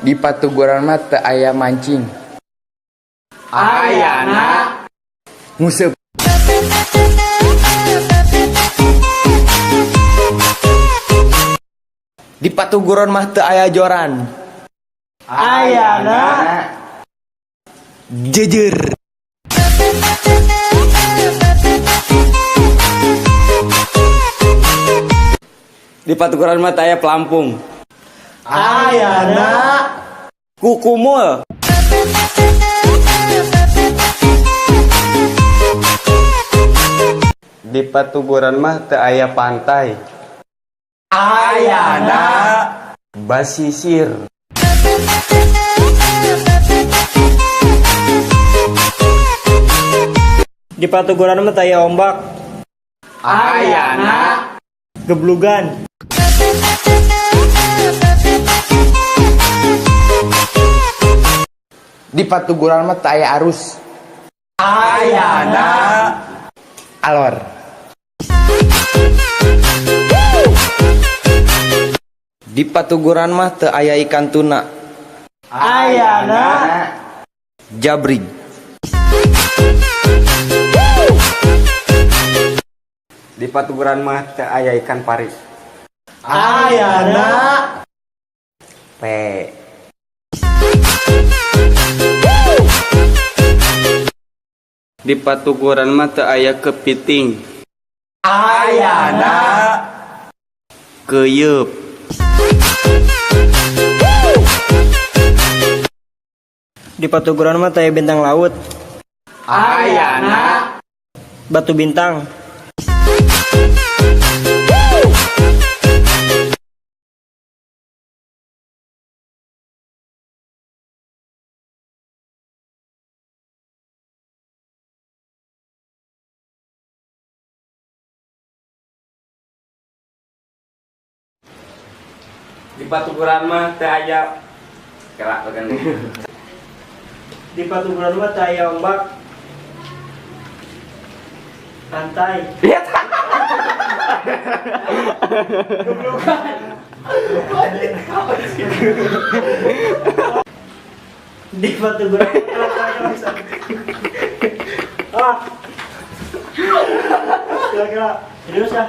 Di Patuguran mah teu aya mancing. Ayana Nguseup. Di Patuguran mah teu aya joran. Ayana Jejer. Di Patuguran mah teu aya pelampung. Ayana Kukumul. Di Patuguran mah teu aya pantai. Ayana Basisir. Di Patuguran mah teu aya ombak. Ayana Geblugan. Di Patuguran mah teu aya arus. Ayana Alor. Di Patuguran mah teu aya ikan tuna. Ayana Jabrig. Di Patuguran mah teu aya ikan pari. Ayana P. Di Patuguran mah teu aya kepiting. Ayana Keuyeub. Di Patuguran mah teu aya bintang laut. Ayana Batu bintang. Di Patuguran mah teu aya kelak kan. Di Patuguran mah teu aya ombak. Pantai. Di Patuguran. Ah. Kira-kira serius ya?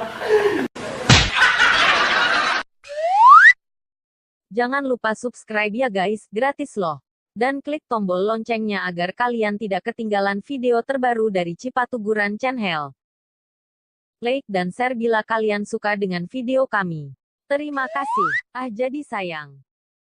Jangan lupa subscribe ya guys, gratis loh. Dan klik tombol loncengnya agar kalian tidak ketinggalan video terbaru dari Cipatuguran Channel. Like dan share bila kalian suka dengan video kami. Terima kasih. Ah jadi sayang.